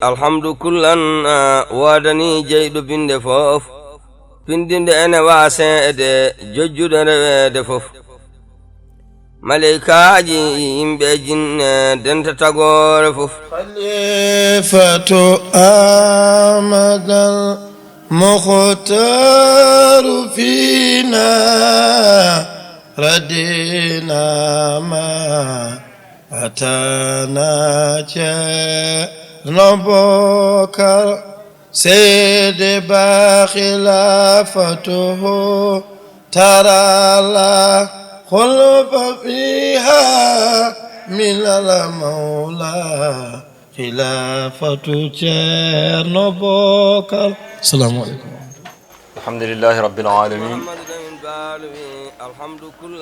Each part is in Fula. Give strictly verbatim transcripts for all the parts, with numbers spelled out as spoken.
Alhamdu kullan, ah, woodani jeyɗo binde fof, pindinde ene waaseede, jojjude reweede fof. Maleykaaji, yimɓe e jinne, denta tagoore fof. Khalifatu Ahmadal Mukhtaru fina radina ma atana Ceerno Bokar Seydi Ba khilafatuhu tarala khulfa fiha min al mawla. Khilafatu Ceerno Bokar. Assalamu alaikum. الحمد لله رب العالمين.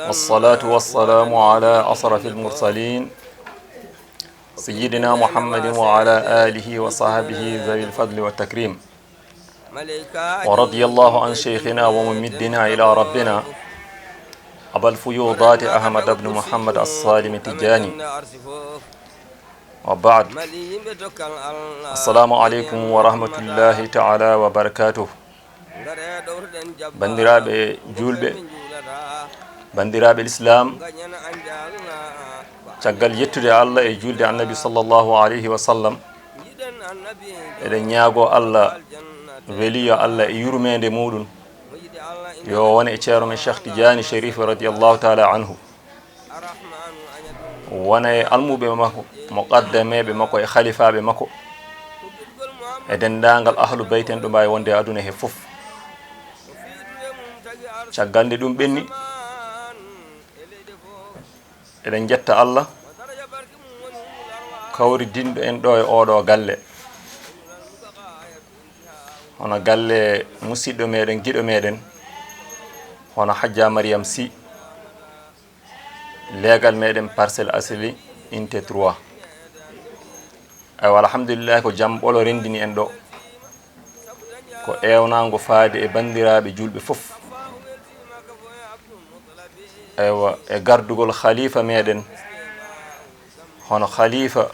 والصلاة والسلام على أشرف المرسلين سيدنا محمد وعلى آله وصحبه ذوي الفضل والتكريم. ورضي الله عن شيخنا وممدنا إلى ربنا أبا الفيوضات أحمد بن محمد السالم التجاني. وبعد. السلام عليكم ورحمة الله تعالى وبركاته. Banndiraaɓe juulɓe, banndiraaɓe Lislaam, caggal yettude Allah e juulde Annabi sallallahu alayhi wa sallam, eɗen ñaagoo Allah, weliyo Allah e yurmeende muuɗum, yo won e Ceerno men Cheikh Tidiane Chérif radiyallahu taala anhu. Wona e almuɓe makko, muqaddameeɓe makko e khalifaaɓe makko, e denndaangal ahlu bayt en ɗo mbaawi wonde e aduna he fof. Caggal nde ɗum ɓenni, eɗen njetta Allah kawridinɗo en ɗo e oɗo galle, hono galle musiɗɗo meɗen, giɗo meɗen, hono Hajja Mariam Sy, leegal meɗen Parcelles Assainies, unité trois. Aywa, alhamdulillahi, ko jam ɓolo renndini en ɗo. Ko ewnango faade e banndiraaɓe juulɓe fof. Aywa, e gardugol khalifa meɗen, hono khalifa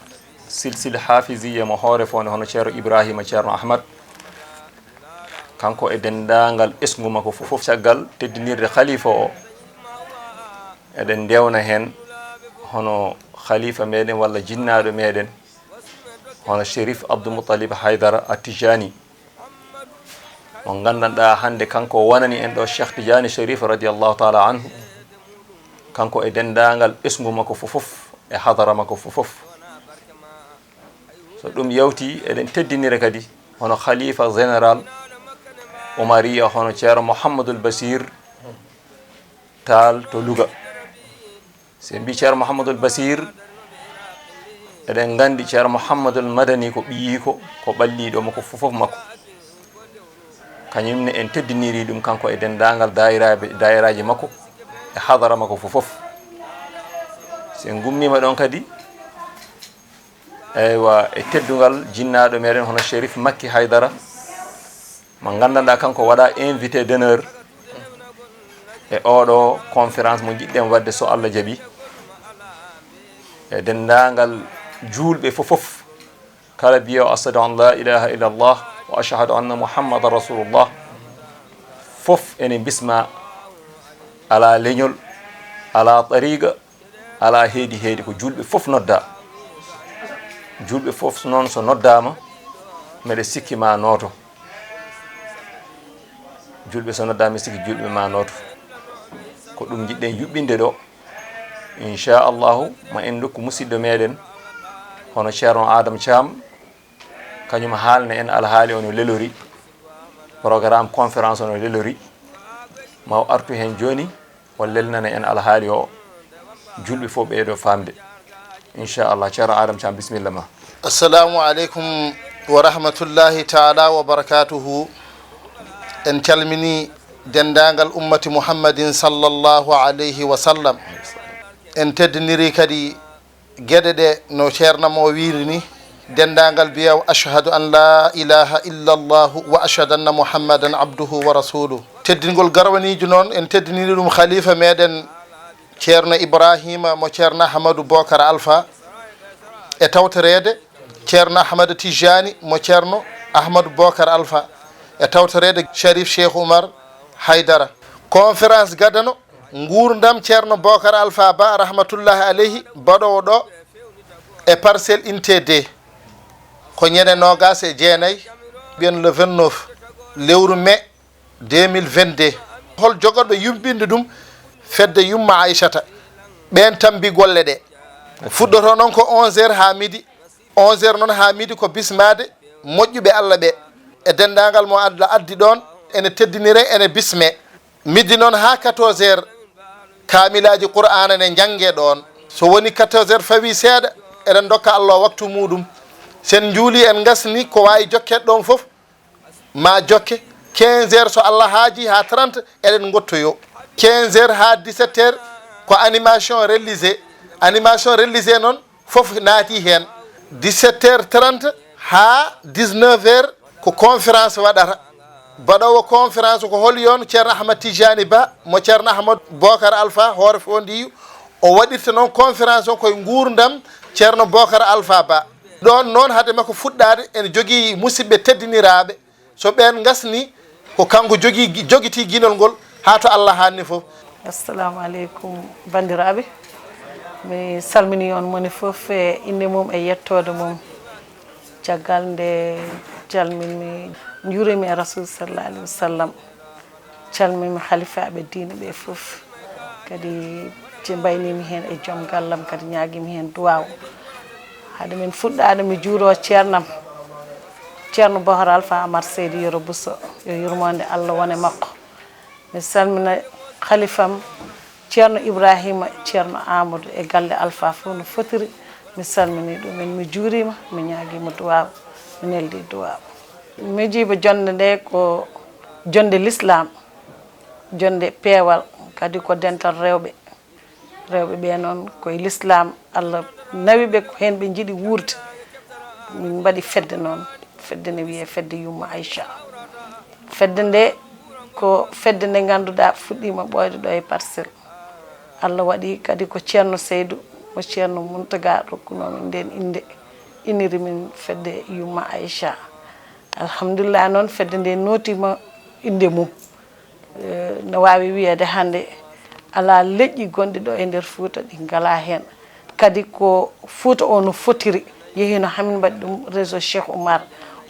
silsila hafiziya mo hoore fonde, hono Ceerno Ibrahima, Ceerno Ahmad. Kanko e denndaangal ɓesngu makko fof, fof caggal teddinirde khalifa o, eɗen ndewna heen hono khalifa meɗen walla jinnaaɗo meɗen, hono Chérif Abdou Moutalib Haydara At-Tijani, mo nganndanɗaa hannde kanko wonani en ɗo Cheikh Tidiane Chérif radiyallahu taala anhu, kanko e denndaangal ɓesngu makko fof, fof e hadara makko fof, fof. So ɗum yawti, eɗen teddinira kadi hono khalifa général Omariya, hono Ceerno Mouhamadoul Bachir Tall to Louga. So en mbii Ceerno Mouhamadoul Bachir, eɗen nganndi Ceerno Mouhamadoul Madani ko ɓiyiiko, ko ɓalliiɗo mo, ko fof fof makko. Kañum ne en teddiniri ɗum kanko e denndaangal daayiraaɓe, daayiraaji makko e hadara makko fof fof. So en ngummiima ɗoon kadi, eywa, e teddungal jinnaaɗo meɗen hono Chérif Makki Haydara, mo nganndanɗaa kanko waɗa invité d'honneur e oɗo conférence mo njiɗɗen waɗde so Allah jaɓi, e denndaangal juulɓe fof fof. Kala biyo ashhadu an la ilaha illallah wa ashhadu anna Muhammadan rasulullah, fof ene bisma, ala leñol, ala tariqa, ala heedi heedi, ko juulɓe fof nodda. Juulɓe fof noon so noddaama, meɗe sikki ma nooto. Juulɓe so noddaama, sikki juulɓe ma nooto. Ko ɗum njiɗɗen yuɓɓinde ɗo. Inchallahu, ma en ndokku musidɗo meɗen, hono Ceerno Adam Thiam, kañum haalna en alhaali o no lelori, programme conférence o no lelori. Ma o artu heen jooni, o lelnana en alhaali o, juulɓe fof ɓeydo faamde. Inchallah, Ceerno Adam Thiam, bisimilla ma. Assalamu aleykum wa rahmatullahi taala wa barakatuhu. En calmini denndaangal ummati Muhammadin sallallahu alayhi wa sallam. En teddiniri kadi geɗe ɗe no ceerno mo wiiri ni, denndaangal biyew ashhadu an la ilaha illa Allahu wa ashhadu anna Muhammadan abduhu wa rasuluh. Teddingol garwaniijo noon, en teddiniri ɗum khalifa meɗen Ceerno Ibrahima mo Ceerno Ahmadou Bokar Alpha, e tawtoreede Ceerno Ahmad Tijjaani mo Ceerno Ahmadu Bookar Alfa, e tawtoreede Sharif Cheikh Oumar Haydara. Conférence gadano nguurndam Ceerno Bookar Alfa Ba, rahmatullahi aleyhi, baɗoowo ɗo e Parcelles Unité deux, ko ñande noogaas e jeenayi, ɓiyen le vingt-neuf lewru mai deux mille vingt-deux. Hol jogorɓe yuɓɓinde ɗum? Fedde Yumma Aysata. Ɓeen tambi golle ɗe. Fuɗɗoto noon ko onze heures haa midi. Onze heures noon haa midi ko bismaade moƴƴuɓe Allah ɓe. E denndaangal mo Allah addi ɗoon, ene teddinire, ene bisme. Midi noon haa quatorze heures, kaamilaaji Qur'aana ne njannge ɗoon. So woni quatorze heures fawii seeɗa, eɗen ndokka Allah waktu muuɗum. Sen njuuli en ngasni ko waawi jokkeede ɗoon fof, ma jokke. Quinze heures so Allah haaji haa trente, eɗen ngottoyo. Quinze heures haa dix-sept heures ko animation religieuse. Animation religieuse noon fof naati heen. Dix-sept heures trente haa dix-neuf heures ko conférence waɗata. Baɗoowo conférence ko holi on? Ceerno Ahmad Tijjaani Ba mo Ceerno Ahmad Bookar Alfa, hoore Fondiyu. O waɗirta noon conférence on koye nguurndam Ceerno Bookar Alfa Ba. Ɗoon noon, hade makko fuɗɗaade, ene jogii musidɓe teddiniraaɓe. So ɓeen ngasni, ko kanko jogii, jogitii ginol ngol haa to Allah haanni fof. Assalamu aleykum, banndiraaɓe. Mi salminii on moni fof e innde mum e yettoode mum. Caggal nde calminmi, njuurimi e Rasul sallallahu alaihi wasallam. Calminmi halifaaɓe diine ɓe fof. Kadi ce-, mbaynimi heen e joom gallam, kadi ñaagimi heen duwaaw. Hade min fuɗɗaade, mi juuro ceernam, Ceerno Bohar Alfa Amar Seydi Yero Bousso, yo yurmoonde Allah wone makko. Mi salmina halifam, Ceerno Ibrahima, Ceerno Amadou e galle Alfa fof no fotiri. Mi salminii ɗum en, mi juuriima, mi ñaagiima duwaaw, mi neldi duwaaw. Miijiiba, jonnde nde ko jonnde lislaam, jonnde peewal, kadi ko dental rewɓe. Rewɓe ɓe noon koye lislaam, Allah nawi ɓe ko heen ɓe njiɗi wuurde. Min mbaɗi fedde noon, fedde ne wiyee fedde Yumma Aïcha. Fedde nde ko fedde nde ngannduɗaa fuɗɗiima ɓooyde ɗo e Parcelles. Allah waɗi kadi ko Ceerno Seydu, mo Ceerno Muntaga rokkunoo min ndeen innde, inniri min fedde Yumma Aïcha. Alhamdulillah, noon fedde nde nootiima innde mum. Eh, no waawi wiyeede hannde alaa leƴƴi gonɗi ɗo e nder Fuuta ɗi ngalaa heen. Kadi ko Fuuta o no fotiri, yehiino haa min mbaɗi ɗum réseau Cheikh Oumar.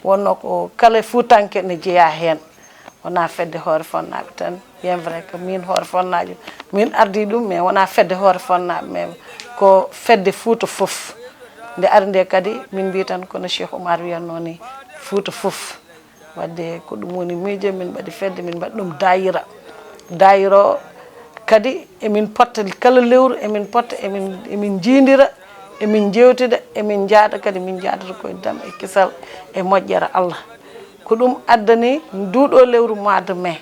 Wonnoo ko kala Fuutanke ne jeyaa heen. Wonaa fedde Hoore Fonnaaɓe tan, bien vrai que min Hoore Fonnaajo, min ardii ɗum, mais wonaa fedde Hoore Fonnaaɓe, mais ko fedde Fuuta fof. Nde ari nde kadi, min mbii tan ko no Cheikh Oumar wiyatnoo ni, Fuuta fof. Wadde ko ɗum woni miijo, min mbaɗi fedde, min mbaɗi ɗum daayira. Daayira o kadi emin potta kala lewru, emin potta, emin, emin njiidira, emin njeewtida, emin njaada kadi, min njaadata koye dam e kisal e moƴƴere Allah. Ko ɗum addani nduuɗo lewru mois de mai,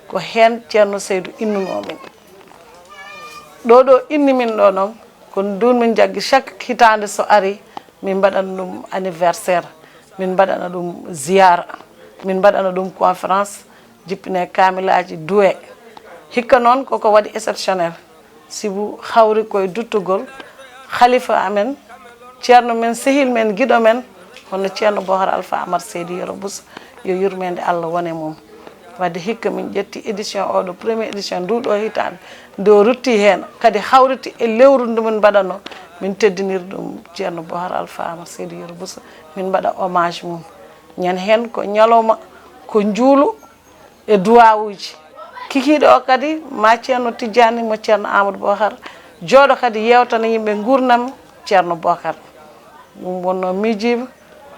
ko heen Ceerno Seydu innunoo min. Ɗo ɗo inni min ɗo noon, ko ɗum min njaggi chaque hitaande so ari, min mbaɗana ɗum anniversaire, min mbaɗana ɗum ziyaara, min mbaɗana ɗum conférence, jippine kaamilaaji, duwe. Hikka noon koko waɗi exceptionnel, sibu hawri koye duttugol halifa amen, ceerno men, sehil men, giɗo men, hono Ceerno Bohar Alfa Amar Seydi Yero Bousso, yo yurmeende Allah wone mum. Wadde hikka min ƴetti édition oɗo, première édition nduɗo hitaande, nde o rutti heen, kadi hawriti e lewru ndu min mbaɗanoo, min teddiniri ɗum Ceerno Bohar Alfa Amar Seydi Yero Bousso, min mbaɗa hommage mum. Ñande heen ko ñalawma, ko njuulu e duwaawuuji. Kikiiɗe o kadi, ma Ceerno Tijjaani mo Ceerno Amadou Bohar jooɗo kadi yeewtana yimɓe nguurndam Ceerno Bohar. Ɗum wonnoo miijiiba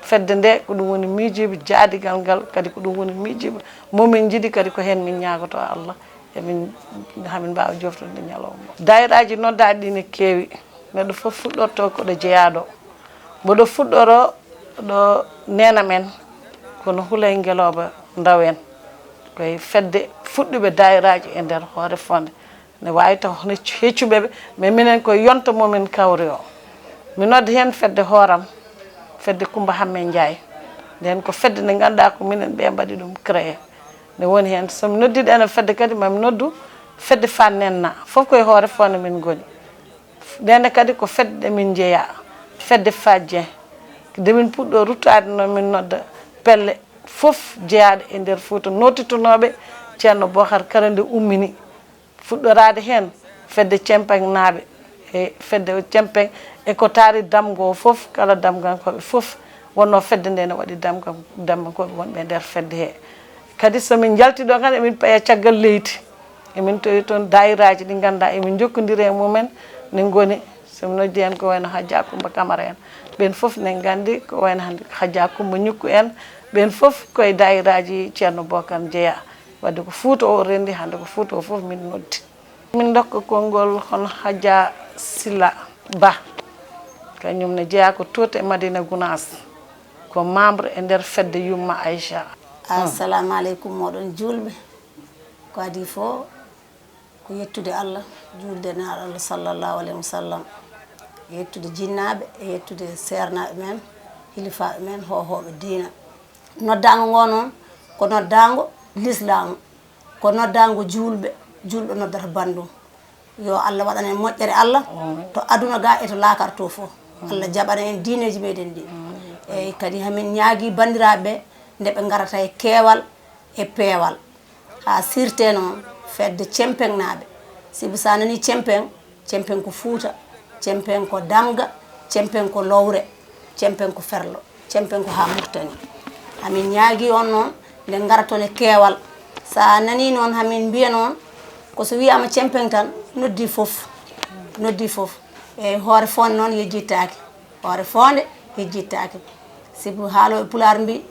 fedde nde, ko ɗum woni miijiiba jaadigal ngal, kadi ko ɗum woni miijiiba mo min njiɗi, kadi ko heen min ñaagotoo Allah, emin, hamin mbaawa joftude ñalawma. Daayiraaji noddaaɗi ɗi ne keewi, neɗɗo fof fuɗɗorto ko ɗo jeyaaɗo. Mboɗo fuɗɗoro ɗo neena men, kono Hulay Ngelooba Ndaw en, koye fedde fuɗɗuɓe daayiraaji e nder Hoore Fonde. Ne waawi taw hono heccu-, heccuɓe ɓe, mais minen ko yonta momin kawri o. Mi nodda heen fedde hooram, fedde Kumba Hamme Njaay. Nden ko fedde nde ngannduɗaa ko minen ɓe mbaɗi ɗum créé. Ne woni heen, so mi noddiiɗo ene fedde kadi, mami noddu fedde Fannenna. Fof koye Hoore Fonde min ngoni. Nden kadi ko fedde ɗe min njeyaa, fedde Fajje. Nde min puɗɗo ruttaade noon, min nodda pelle fof jeyaaɗe e nder Fuuta, nodditunooɓe Ceerno Bookar kala nde ummini, fuɗɗoraade heen fedde Cempeŋnaaɓe e fedde Cempeŋ e ko taari damgo o fof, kala damgankooɓe fof, wonnoo fedde nde ne waɗi damga-, damgankooɓe wonɓe e nder fedde he. Kadi so min njalti ɗo kadi, emin paya caggal leydi. Emin tawi toon daayiraaji ɗi ngannduɗaa emin njokkondiri e mumen, ne ngoni, so mi noddi heen ko wayno Hajja Kumba Kamara en. Ɓeen fof ne nganndi ko wayno hannde Hajja Kumba Ñukku en, ɓeen fof koye daayiraaji Ceerno Bookar njeyaa. Wadde ko Fuuta o renndi, hannde ko Fuuta o fof min noddi. Min ndokka konngol hono Hajja Silla Ba, kañum ne jeyaa ko toon e Madina Gunaas, ko membre e nder fedde Yumma Aïcha. Assalamu aleykum, moɗon juulɓe. Ko adii fof, ko yettude Allah, juulde Nulaaɗo Allah sallallahu alayhi wa sallam, e yettude jinnaaɓe, e yettude seernaaɓe men, hilifaaɓe men, hoohooɓe diina. Noddaango ngo noon, ko noddaango lislaamu, ko noddaango juulɓe, juulɗo noddata banndum. Yo Allah waɗan en moƴƴere Allah, to aduna ga e to laakara to fof. Allah jaɓana en diineeji meɗen ɗi. Eyyi, kadi hamin ñaagii banndiraaɓe ɓe, nde ɓe ngarata e keewal e peewal. Haa sirte noon fedde Cempeŋnaaɓe. Sibu so a nanii Cempeŋ, Cempeŋ ko Fuuta, Cempeŋ ko Damga, Cempeŋ ko Lowre, Cempeŋ ko Ferlo, Cempeŋ ko haa Murtani. Hamin ñaagii on noon, nde ngaraton e keewal. So a nanii noon, hamin mbiya noon, ko so wiyaama Cempeŋ tan, noddi fof, noddi fof. Eyyi, Hoore Foonde noon yejjittaake, Hoore Foonde yejjittaake. Sibu haalooɓe Pulaar mbii,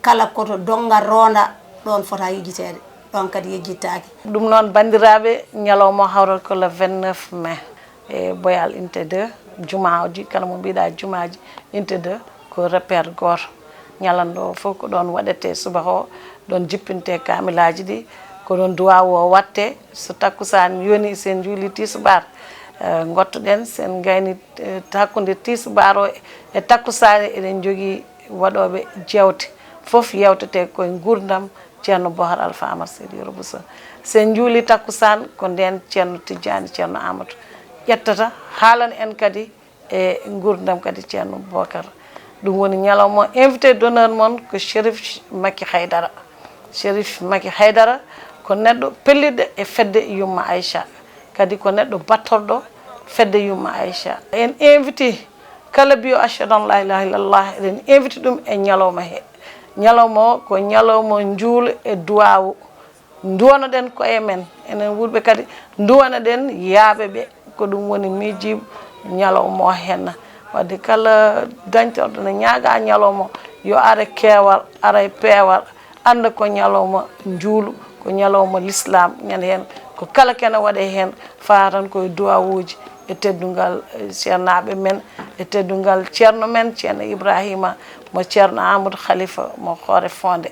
kala ko to donngal roonda, ɗoon fota yejjiteede, ɗoon kadi yejjittaake. Ɗum noon, banndiraaɓe, ñalawma o hawrata ko le vingt-neuf mai, e Boyal Unité deux, jumaaji, kala mo mbiɗa jumaaji, Unité deux ko repère gooto. Ñalannde o fof ko ɗoon waɗetee subaka o, ɗoon jippintee kaamilaaji ɗi, ko ɗoon duwaawu o waɗtee. So takkusaan yonii, so en njuulii tiisubaar, eh, ngottoɗen, so en ngaynii, eh, hakkunde tiisubaar o e takkusaan, eɗen njogii waɗooɓe jeewte, fof yeewtetee ko e nguurndam Ceerno Bookar Alfa Aamadu Seydi Yero Bousso. So en njuulii takkusaan, ko ndeen Ceerno Tijjaani, Ceerno Aamadu ƴettata, haalana en kadi e nguurndam kadi Ceerno Bookar. Ɗum woni ñalawma o, invité d'honneur mon ko Chérif Makki Haydara. Chérif Makki Haydara ko neɗɗo pelliɗo e fedde Yumma Aïcha, kadi ko neɗɗo battorɗo fedde Yumma Aïcha. En invité kala mbiyo Ashhadu an la ilaha illallah, eɗen invité ɗum e ñalawma he. Ñalawma o ko ñalawma njuulu e duwaawu. Nduwanoɗen koye men, enen wuurɓe kadi, nduwanoɗen yaaɓe ɓe. Ko ɗum woni miijiiɓe ñalawma o henna. Wadde kala dañtorɗo ne ñaaga ñalawma o, yo are keewal, ara e peewal, annda ko ñalawma njuulu, ko ñalawma lislaam. Ñande heen ko kala kene waɗe heen, fawa tan koye duwawuuji e teddungal, eh, ceernaaɓe men, e teddungal ceerno men, Ceerno Ibrahima, mo Ceerno Amadou Khalifa, mo Hoore Foonde.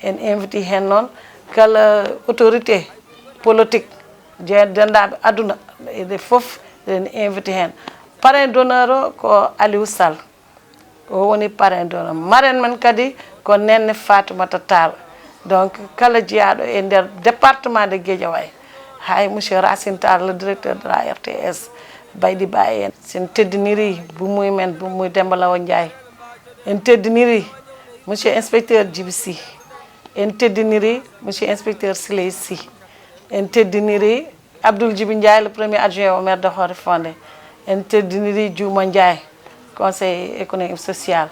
En invité heen noon kala autorité politique, je-, denndaanɓe aduna, eɗen fof eɗen invité heen. Parrain d'honneur o ko Aliou Sall, o woni parrain d'honneur. Marraine men kadi ko Néné Fatoumata Tall. Donc, kala jeyaaɗo e nder département de Guédiawaye, hay monsieur Racine Tall, le directeur de la R T S, Baydi Baye en. Sen teddiniri Bummuy men, Bummuy Demba Law Ndiaye. En teddiniri monsieur inspecteur Djibi Sy. En teddiniri monsieur inspecteur Siley Sy. En teddiniri Abdoul Djibi Ndiaye, le premier adjoint au maire de Hoore Fonde. En teddiniri Djouma Ndiaye, conseil économique et social.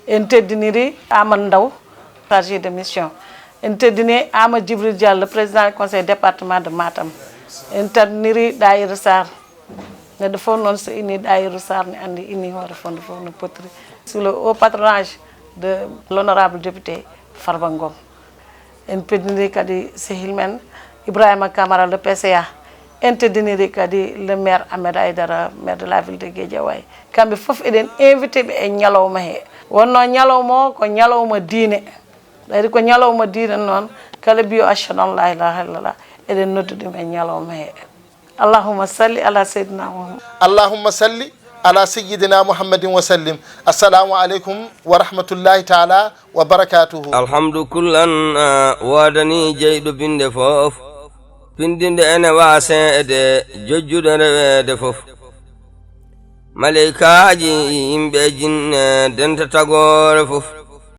En teddiniri Amadou Ndaw, chargé de mission. En teddini Amadou Djibril Diallo, le président du conseil département de Matam. En teddiniri Daïra Sarr. Neɗɗo fof noon, so inni Daïra Sarr, ne anndi inni Hoore Fonde fof no potiri. Sous le haut patronage de l'honorable député Farba Ngom. En teddiniri kadi sehil men Ibrahima Camara, le P C A. En teddiniri kadi le maire Ahmed Aïdara, maire de la ville de Guédiawaye. Kamɓe fof eɗen invité ɓe e ñalawma he. Wonno ñalawma o ko ñalawma diine. Ɓayri ko ñalawma diine noon, kala mbiyo Ashhadu an la ilaha illallah, eɗen noddi ɗum e ñalawma he. Allahumma salli ala Seydina Muhammad. Allahumma salli ala Seyyidina Muhammadin wa sallim. Assalamu aleykum wa rahmatullahi taala wa barakatuhu. Alhamdu kullan, ah, woodani jeyɗo binde fof. Pindinde ene waase e de jojjude reweede fof. Maleykaaji, yimɓe, jinne, denta tagoore fof.